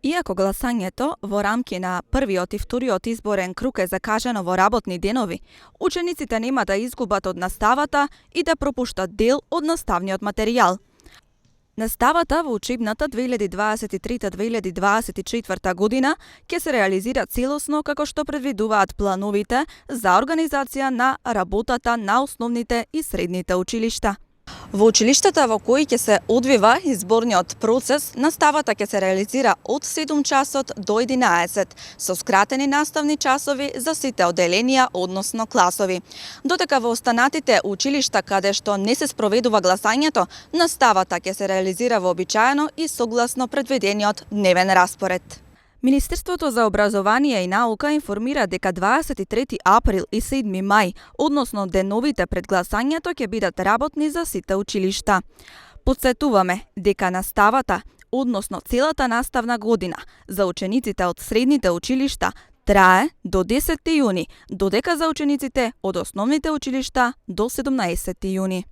Иако гласањето во рамки на првиот и вториот изборен круг е закажано во работни денови, учениците нема да изгубат од наставата и да пропуштат дел од наставниот материјал. Наставата во учебната 2023-2024 година ќе се реализира целосно како што предвидуваат плановите за организација на работата на основните и средните училишта. Во училиштата во кои ќе се одвива изборниот процес, наставата ќе се реализира од 7 часот до 11 со скратени наставни часови за сите оделенија, односно класови. Додека во останатите училишта каде што не се спроведува гласањето, наставата ќе се реализира вообичаено и согласно предвидениот дневен распоред. Министерството за образование и наука информира дека 23 април и 7 мај, односно деновите пред гласањето, ќе бидат работни за сите училишта. Потсетуваме дека наставата, односно целата наставна година за учениците од средните училишта трае до 10 јуни, додека за учениците од основните училишта до 17 јуни.